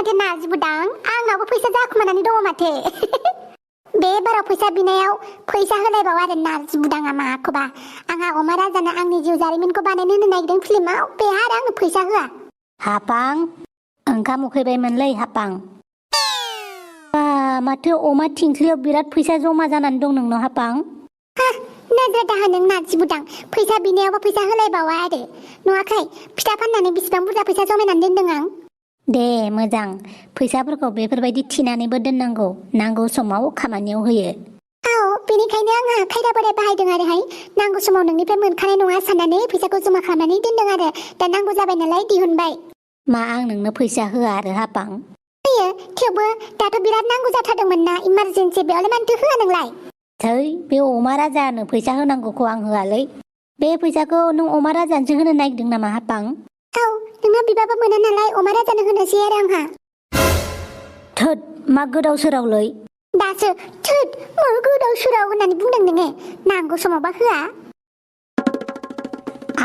माथो नार्जि बुदां आंनावबो फैसा जाखुमानानै दङ माथो बे बाराव फैसा बिनायाव फैसा होलायबाव आरो नार्जि बुदाङा माखौबा आंहा अमा राजानो आंनि जिउ जारिमिनखौ बानायनो होनो नागिरदों फिल्माव बेहा आरो आंनो फैसा होआ हापां ओंखाम उखैबायमोनलै हापां बा माथो अमा थिंख्लियाव बिराद फैसा जमा जानानै दं नोंनाव हापां नोजोर दाहो नों नार्जि बुदां फैसा बिनायावबो फैसा होलायबावा आरो नुवाखै फिथा फाननानै बेसेबां बुरजा फैसा जमायनानै दोनदों आं दे मोजां फैसाफोरखौ बेफोरबायदि थिनानैबो दोननांगौ नांगौ समाव खामानियाव होयो औ बेनिखायनो आंहा खायदा बोराय बाहायदों आरोहाय नांगौ समाव नोंनिफ्राय मोनखानाय नङा साननानै फैसाखौ जमा खालामनानै दोनदों आरो दा नांगौ जाबाय नालाय दिहुनबाय मा आं नोंनो फैसा होआ आरो हापां होयो थेवबो दाथ' बिराद नांगौ जाथारदोंमोन ना इमारजेन्सि बेयावलाय मानोथो होआ नोंलाय थै बे अमा राजानो फैसा होनांगौखौ आं होआलै बे फैसाखौ नों अमा राजानोसो होनो नागिरदों नामा हापां औ नोंहा बिबाबो मोना नालाय अमा राजानो होनोसै आरो आंहा थोद मा गोदाव सोरावलै दासो थोद मा गोदाव सोराव होननानै बुंदों नोङो नांगौ समावबा होआ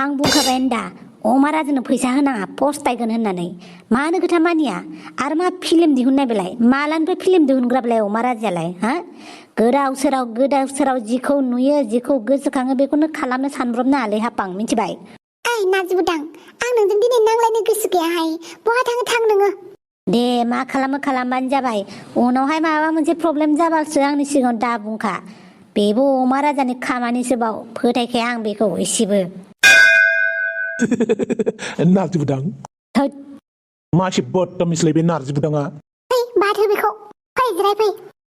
आं बुंखाबाय दा अमा राजानो फैसा होनाङा पस्तायगोन होननानै मानो खोथा मानिया आरो मा फिल्म दिहुननाय बेलाय मालानिफ्राय फिल्म दिहुनग्रा बेलाय अमा राजायालाय हा गोदाव सोराव जिखौ नुयो जिखौ गोसोखाङो बेखौनो खालामनो सानब्रबनाङालै हापां मिथिबाय ओइ नार्जि बुदां आं नोंजों दिनै नांलायनो गोसो गैयाहाय बहा थाङो थां नोङो दे मा खालामो खालामबानो जाबाय उनावहाय माबा मोनसे प्रब्लेम जाबासो आंनि सिगाङाव दा बुंखा बेबो अमा राजानि खामानिसोबाव फोथायखाया आं बेखौ एसेबो नार्जि बुदां थोद मासे बदतमिसलै बे नार्जि बुदाङा फै बाथो बेखौ फै जिराय फै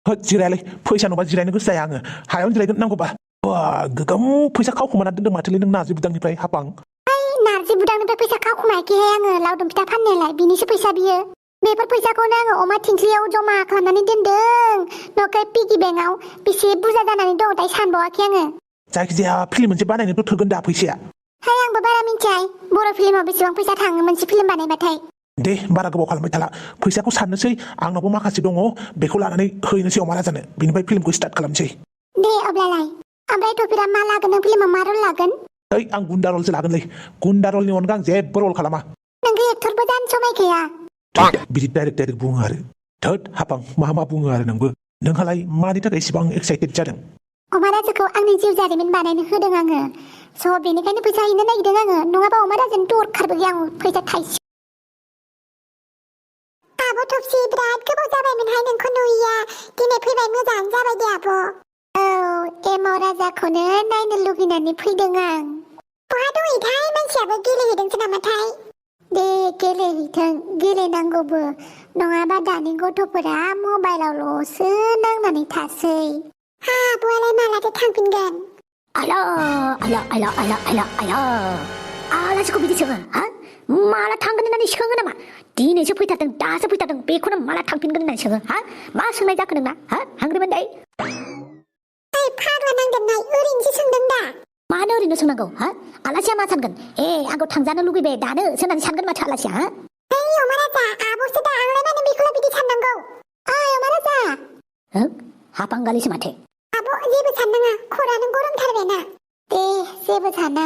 होद जिरायालै फैसा नुबा जिरायनो गोसो जाया आङो हायावनो जिरायगोन नांगौबा गोगोम फैसा खावखुमाना दोनदों माथोलै नों नार्जि बुदांनिफ्राय हापां नार्जि बुदांनिफ्राय फैसा खावखुमायाखैहाय आङो लावदुम फिथा फाननायालाय बिनिसो फैसा बियो बेफोर फैसाखौनो आङो अमा थिंख्लियाव जमा खालामनानै दोनदों न'खै पिगि बेंकआव बेसे बुरजा जानानै दङ दायो सानबावाखै आङो जायखिजाया फिल्म मोनसे बानायनोथ' थोगोन दा फैसाया हाय आंबो बारा मिन्थियाय बर' फिल्माव बेसेबां फैसा थाङो मोनसे फिल्म बानायबाथाय दे बारा गोबाव खालामबाय थाला फैसाखौ साननोसै आंनावबो माखासे दङ बेखौ लानानै हैनोसै अमा राजानो बिनिफ्राय फिल्मखौ स्टार्ट खालामसै दे अब्लालाय ओमफ्राय टपिरा मा लागोन नों फिल्माव मा रल लागोन ओइ आं गुन्दा रलसो लागोनलै गुन्दा रलनि अनगा आं जेबो रल खालामा नोंखौ एक्टरबो जानो समायखाया बिदि डाइरेक्ट बुङो आरो थोद हापां मा बुङो आरो नोंबो नोंहालाय मानि थाखाय इसेबां एक्साइटेड जादों अमा राजाखौ आंनि जिउ जारिमिन बानायनो होदों आङो स' बेनिखायनो फैसा हैनो नागिरदों आङो नङाबा अमा राजानो दरखारबो गैया आं फैसा थाइसे आब' थफसि बिराद गोबाव जाबायमोनहाय नोंखौ नुयिया दिनै फैबाय मोजाङानो जाबाय दे आब' औ एमाव राजाखौनो नायनो लुगैनानै फैदों आं बहा दंहैथाय मानसियाबो गेलेहैदोंसो नामाथाय दे गेलेहैथों गेलेनांगौबो नङाबा दानि गथ'फोरा मबाइलावल'सो नांनानै थासै हा आब'आलाय मालाथो थांफिनगोन आलासिखौ बिदि सोङो हा माला थांगोन होननानै सोङो नामा दिनैसो फैथारदों दासो फैथारदों बेखौनो माला थांफिनगोन होननानै सोङो हा मा सोंनाय जाखो नोंना हा हांग्रिमोन दाय ओइ फाग्ला नांदोंनाय ओरैनोसो सोंदों दा मानो ओरैनो सोंनांगौ हा आलासिया मा सानगोन आंखौ थांजानो लुगैबाय दानो सोंनानै सानगोन माथो आलासिया हा ओइ अमा राजा आब'सो दा आंलाय मानो बेखौलाय बिदि साननांगौ ओइ अमा राजा हापांगालिसो माथो आब' जेबो साननाङा खरानो गरमथारबायना दे जेबो साना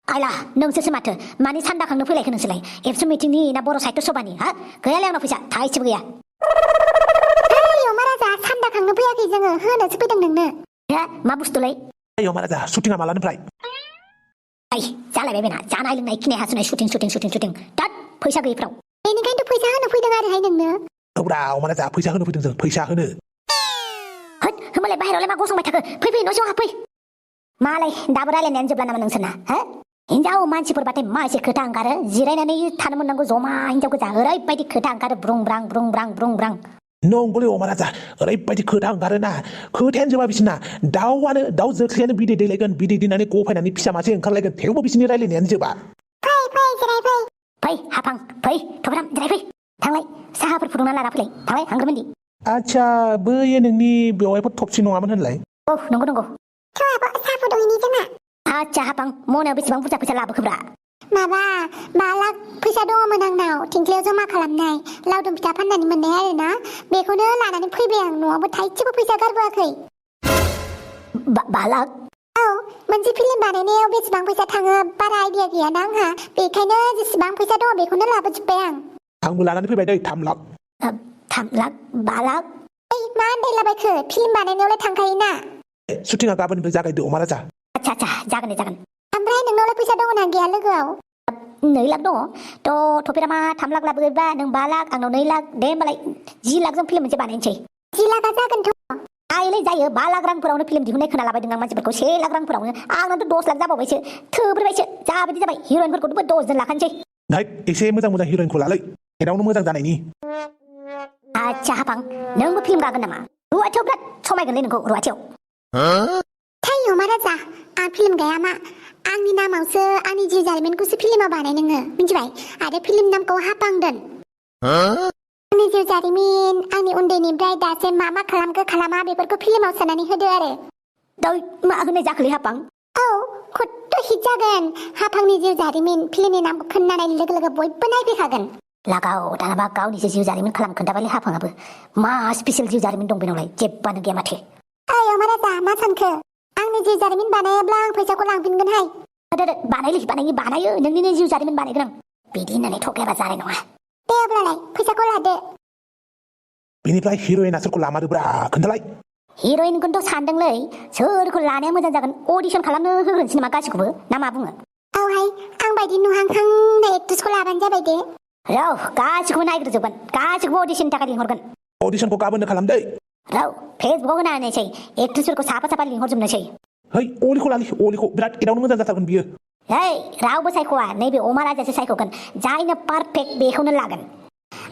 आइला नोंसोरसो माथो मानि सान्दाखांनो फैलायखो नोंसोरलाय एबसु मिटिंनि ना बर' साहित्य सभानि हा गैयालै आंनाव फैसा थाइसेबो गैया ओइ अमा राजा सान्दाखांनो फैयाखै जोङो होनोसो फैदों नोंनो मा बुस्थुलै ओइ अमा राजा शुटिंआ मालानिफ्राय जालायबाय बेना जानाय लोंनाय खिनाय हासुनाय शुटिं दाद फैसा गैयिफ्राव बेनिखायनोथ' फैसा होनो फैदों आरोहाय नोंनो औब्रा अमा राजा फैसा होनो फैदों जों फैसा होनो होमबालाय बाहेरावलाय मा गसंबाय थाखो फै न' सिङाव हाबफै मालाय दाबो रायलायनायानो जोबला नामा नोंसोरना हा हिनजाव मानसिफोरबाथाय मा एसे खोथा ओंखारो जिरायनानै थानो मोननांगौ जमा हिनजाव गोजा ओरैबायदि खोथा ओंखारो ब्रुं ब्रां नंगौलै अमा राजा ओरैबायदि खोथा ओंखारोना खोथायानो जोबा बिसोरना दाउ जोख्लियानो बिदै दैलायगोन बिदै दैनानै गफायनानै फिसा मासे ओंखारलायगोन थेवबो बिसोरनि रायलायनायानो जोबा फै हापां फै थफ्राम जिरायफै थांलाय साहाफोर फुदुंना लाना फैलाय थांलाय हांग्रोमोनदि आच्छा बैयो नोंनि बेवाइफोर थबसि नङामोन होनलाय नंगौ साहा फुदुंहैनि जोंहा आच्छा हापां मनायाव बेसेबां बुरजा फैसा लाबोखोब्रा माबा 5 लाख फैसा दङमोन आंनाव थिंख्लियाव जमा खालामनाय लावदुम फिथा फाननानै मोननाय आरोना बेखौनो लानानै फैबाय आं न'आवबो थाइसेबो फैसा गारबोआखै 5 लाख औ मोनसे फिल्म बानायनायाव बेसेबां फैसा थाङो बारा आइडिया गैयाना आंहा बेखायनो जेसेबां फैसा दङ बेखौनो लाबोजोब्बाय आं आंबो लानानै फैबाय दै 3 लाख 3 लाख 5 लाख ओइ मा आन्दायलाबायखो फिल्म बानायनायावलाय थांखायोना शुटिंआ गाबोननिफ्राय जागायदो अमा राजा आच्छा जागोन दे जागोन ओमफ्राय नोंनावलाय फैसा दङ ना गैया लोगोआव 2 लाख दङ थ' थफेरामा 3 लाख लाबोयोबा नों 5 लाख आंनाव 2 लाख दे होमबालाय 10 लाख जों फिल्म मोनसे बानायनोसै 10 लाखा जागोनथ' जायोलै जायो 5 लाख रांफोरावनो फिल्म दिहुननाय खोनालाबायदों आं मानसिफोरखौ 1 लाख रांफोरावनो आंनावथ' 10 लाख जाबावबायसो थोब्रेबायसो जाबायदि जाबाय हिर'इनफोरखौबो 10 जन लाखानोसै नै एसे मोजां हिर'इनखौ लालै एदावनो मोजां जानायनि आच्छा हाफां नोंबो फिल्म गागोन नामा रुवाथियाव बिराद समायगोनलै नोंखौ रुवाथियाव थै अमा राजा आं फिल्म गाया मा आंनि नामावसो आंनि जिउ जारिमिनखौसो फिल्माव बानाय नोङो मिथिबाय आरो फिल्म नामखौ हाफां दोन आंनि जिउ जारिमिन आंनि उन्दैनिफ्राय दासिम मा खालामखो खालामा बेफोरखौ फिल्माव सोनानै होदो आरो दै मा होननाय जाखोलै हाफां औ खत्थ' हिट जागोन हाफांनि जिउ जारिमिन फिल्मनि नामखौ खोनानाय लोगो लोगो बयबो नायफैखागोन लागाव दानाबा गावनिसो जिउ जारिमिन खालाम खोन्थाबायलै हाफाङाबो मा स्पेसियेल जिउ जारिमिन दं बेनावलाय जेबबानो गैया माथो ओइ अमा राजा मा सानखो आंनि जिउ जारिमिन बानायाब्ला आं फैसाखौ लांफिनगोनहाय बानायो नोंनिनो जिउ जारिमिन बानायगोन आं बिदि होननानै थगायाबा जानाय नङा दे अब्लालाय फैसाखौ लादो बेनिफ्राय हिर'इना सोरखौ लामारोब्रा खोन्थालाय हिर'इनखौनोथ' सानदोंलै सोरखौ लानाया मोजां जागोन अडिसन खालामनो होग्रोनोसै नामा गासिखौबो ना मा बुङो औहाय आं बायदि नुहांहांनाय एक्ट्रेसखौ लाबानो जाबाय दे रौ गासिखौबो नायग्रोजोबगोन गासिखौबो अडिसननि थाखाय लिंहरगोन अडिसनखौ गाबोननो खालामदै रौ फेसबुकाव होना होनोसै एक्ट्रेसफोरखौ साफा लिंहरजोबनोसै है अलिखौ लालि अलिखौ बिराद एदावनो मोजां जाथारगोन बियो है रावबो सायख'आ नैबे अमा राजासो सायख'गोन जायनो पारफेक्ट बेखौनो लागोन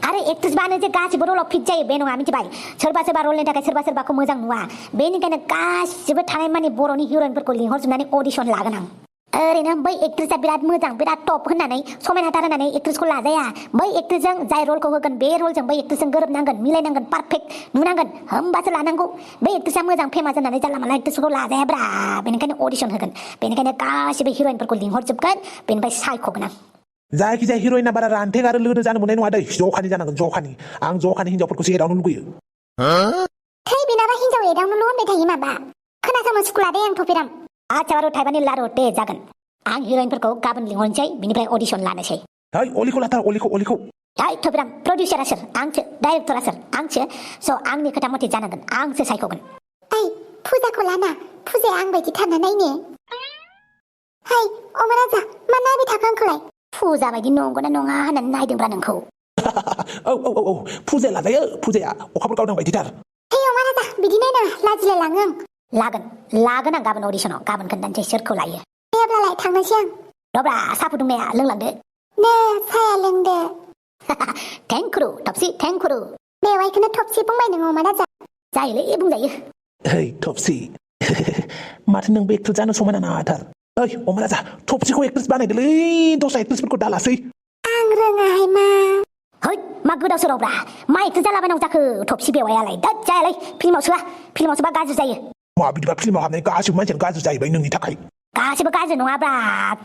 आरो एक्ट्रेस बानो जे गासिबो रलाव फिट जायो बे नङा मिथिबाय सोरबा रलनि थाखाय सोरबाखौ मोजां नुवा बेनिखायनो गासिबो थानाय माने बर'नि हिर'इनफोरखौ लिंहरजोबनानै अडिसन लागोन आं ओरैनो बै एक्ट्रेसआ बिराद मोजां बिराद टप होननानै समायनाथार होननानै एक्ट्रेसखौ लाजाया बै एक्ट्रेसजों जाय रलखौ होगोन बे रलजों बै एक्ट्रेसजों गोरोबनांगोन मिलायनांगोन पारफेक्ट नुनांगोन होमबासो लानांगौ बै एक्ट्रेसआ मोजां फेमास होननानै जानला मानला एक्ट्रेसखौ लाजायाब्रा बेनिखायनो अडिसन होगोन बेनिखायनो गासिबो हिर'इनफोरखौ लिंहरजोबगोन बेनिफ्राय सायख'गोन आं जायखिजाया हिर'इना बारा रानथें आरो लोदो जानो मोननाय नङा दै जखानि जानांगोन जखानि आं जखानि हिनजावफोरखौसो एदावनो लुगैयो थै बेनाबा हिनजाव एदावनोल' होनबाय थायो माबा खोनासंनो सुखुला दे आं थफेराम आच्छा बारु थाइबानि लारु दे जागोन आं हिर'इनफोरखौ गाबोन लिंहरनोसै बिनिफ्राय अडिसन लानोसै है अलिखौ लाथार अलिखौ है थफेराम प्रडिउसारा सोर आंसो डाइरेक्टरा सोर आंसो स' आंनि खोथा मथे जानांगोन आंसो सायख'गोन ओइ फुजाखौ लाना फुजाया आं बायदि थारना नायनो है अमा राजा मा नायबाय थाखो आंखौलाय फुजा बायदि नंगौना नङा होननानै नायदोंब्रा नोंखौ औ फुजाया लाजायो फुजाया अखाफोर गावदों बायदिथार है अमा राजा बिदि नायनाङा लाजिलाय लाङो आं लागोन आं गाबोन अडिसनाव गाबोन खोन्थानोसै सोरखौ लायो दे अब्लालाय थांनोसै आं रब्रा साहा फुदुंनाया लोंलांदो नो साया लोंदो थेंकुरु थबसि थेंकुरु मेवाइखौनो थबसि बुंबाय नोङो अमा राजा जायोलै बुंजायो है थपसि माथो नोंबो एक्ट्रेस जानो समायना नाथार ओइ अमा राजा थपसिखौ एक्ट्रेस बानायदोलै दस्रा एक्ट्रेसफोरखौ दालासै आं रोङाहाय मा है मा गोदाव सोरावब्रा मा एक्ट्रेस जालाबायनांगौ जाखो थबसि बेवायालाय दा जायालै फिल्माव सोबा गाज्रि जायो मा बिदिबा फिल्माव हाबनाय गासिबो मानसियानो गाज्रि जाहैबाय नोंनि थाखाय गासिबो गाज्रि नङाब्रा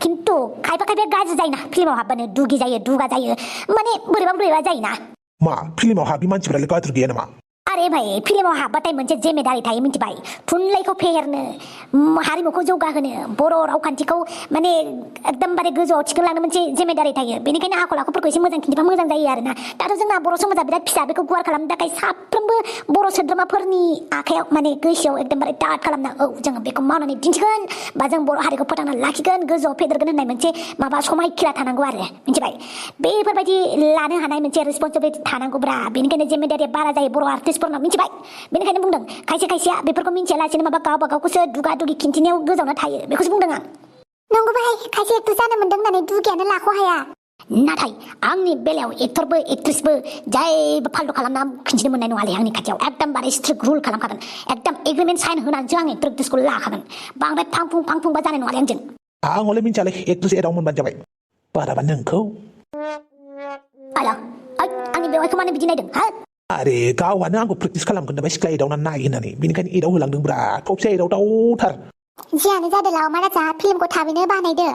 खिन्थु खायफा गाज्रि जायोना फिल्माव हाबबानो दुगि जायो दुगा जायो माने बोरैबा जायोना मा फिल्माव हाबि मानसिफोरालाय गाज्रि गैया नामा अरे भाइ फिल्माव हाबबाथाय मोनसे जिम्मेदारि थायो मिथिबाय थुनलाइखौ फेहेरनो हारिमुखौ जौगाहोनो बर' रावखान्थिखौ माने एकदमबारे गोजौआव थिखोलांनो मोनसे जिम्मेदारि थायो बेनिखायनो आखल आखुफोरखौ एसे मोजां खिन्थिबा मोजां जायो आरोना दाथ' जोंना बर' समाजा बिराद फिसा बेखौ गुवार खालामनो थाखाय साफ्रोमबो बर' सोद्रोमाफोरनि आखायाव माने गोसोआव एकदमबारे दाद खालामना औ जोङो बेखौ मावनानै दिन्थिगोन बा जों बर' हारिखौ फोथांना लाखिगोन गोजौआव फेदेरगोन होननाय मोनसे माबा समायखिरा थानांगौ आरो मिथिबाय बेफोरबायदि लानो हानाय मोनसे रेसपन्सिबिलिटि थानांगौब्रा बेनिखायनो जिम्मेदारिया बारा जायो बर' आर्टिस्टफोरनाव मिथिबाय बेनिखायनो बुंदों खायसेया बेफोरखौ मिन्थियालासेनो माबा गावबा गावखौसो दुगा दुगि खिन्थिनायाव गोजावना थायो बेखौसो बुंदों आं नंगौ भाइ खायसे एक्ट्रेस जानो मोन्दों होननानै दुगियानो लाख' हाया नाथाय आंनि बेलायाव एक्टरबो एक्ट्रेसबो जायबो फाल्तु खालामना खिन्थिनो मोननाय नङालै आंनि खाथियाव एकदमबारे स्ट्रिक्ट रुल खालामखागोन एकदम एग्रिमेन्ट साइन होनानैसो आं एक्टर एक्ट्रेसखौ लाखागोन बांद्राय फांफुंबा जानाय नङालै आंजों आं हले मिन्थियालै एक्ट्रेस एदाव मोनबानो जाबाय बाराबा नोंखौ आया आंनि बेवाइखौ मानो बिदि नायदों हा अरे गावआनो आंखौ प्रेक्टिस खालामगोन सिख्ला एदावनानै नाय होननानै बेनिखायनो एदाव होलांदोंब्रा थबसिया एदावथार जियानो जादोला अमा राजा फिल्मखौ थाबैनो बानायदो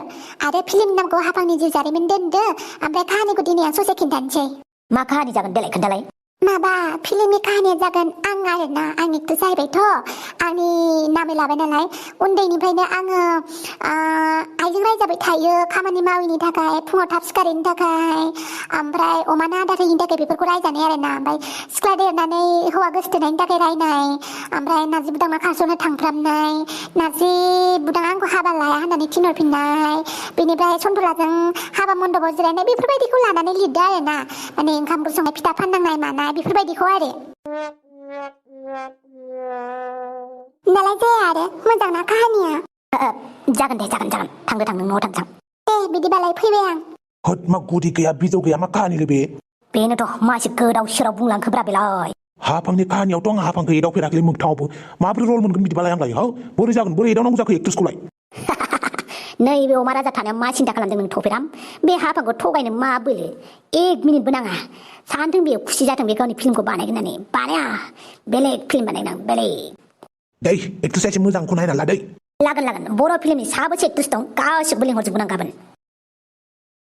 आरो फिल्मनि नामखौ हाफांनि जिउ जारिमिन दोनदो ओमफ्राय काहानिखौ दिनै आं ससे खिन्थानोसै मा काहानि जागोन देलाय खोन्थालाय माबा फिल्मनि काहानिया जागोन आं आरोना आं एक्टर जाहैबायथ' आंनि नामै लाबाय नालाय उन्दैनिफ्रायनो आङो आइजों रायजाबाय थायो खामानि मावैनि थाखाय फुङाव थाब सिखारैनि थाखाय ओमफ्राय अमानो आदार होयिनि थाखाय बेफोरखौ रायजानाय आरोना ओमफ्राय सिख्ला देरनानै हौवा गोसथोनायनि थाखाय रायनाय ओमफ्राय नार्जि बुदांना खारस'नो थांफ्रामनाय नार्जि बुदाङा आंखौ हाबा लाया होननानै थिनहरफिननाय बेनिफ्राय सन्दलाजों हाबा मन्दपाव जिरायनाय बेफोरबायदिखौ लानानै लिरदो आरोना माने ओंखाम ओंख्रि संनाय फिथा फाननांनाय मानाय बेफोरबायदिखौ आरो नालाय जाया आरो मोजांना काहानिया जागोन दे जागोन थांदो न'आव थांसां दे बिदिबालाय फैबाय आं होद मा गुदि गैया बिजौ गैया मा काहानिलै बे बेनोथ' मासे गोदाव सोराव बुंलांखोब्रा बेलाय हाफांनि काहानियावथ' आं हाफांखौ एदावफेराखैलै मोगथाङावबो माबोरै रल मोनगोन बिदिबालाय आंलाय हो बोरै जागोन बोरै एदावनांगौ जाखो एक्ट्रेसखौलाय नैबे अमा राजा थानायाव मा सिन्था खालामदों नों थफेराम बे हाफांखौ थगायनो मा बोलो 1 मिनिटबो नाङा सानथों बेयो खुसि जाथों बे गावनि फिल्मखौ बानायगोन होननानै बानाया बेलेग फिल्म बानायगोन आं बेलेग दै एक्ट्रेसा एसे मोजांखौ नायना ला दै लागोन बर' फिल्मनि साबेसे एक्ट्रेस दं गासिबो लिंहरजोबगोन आं गाबोन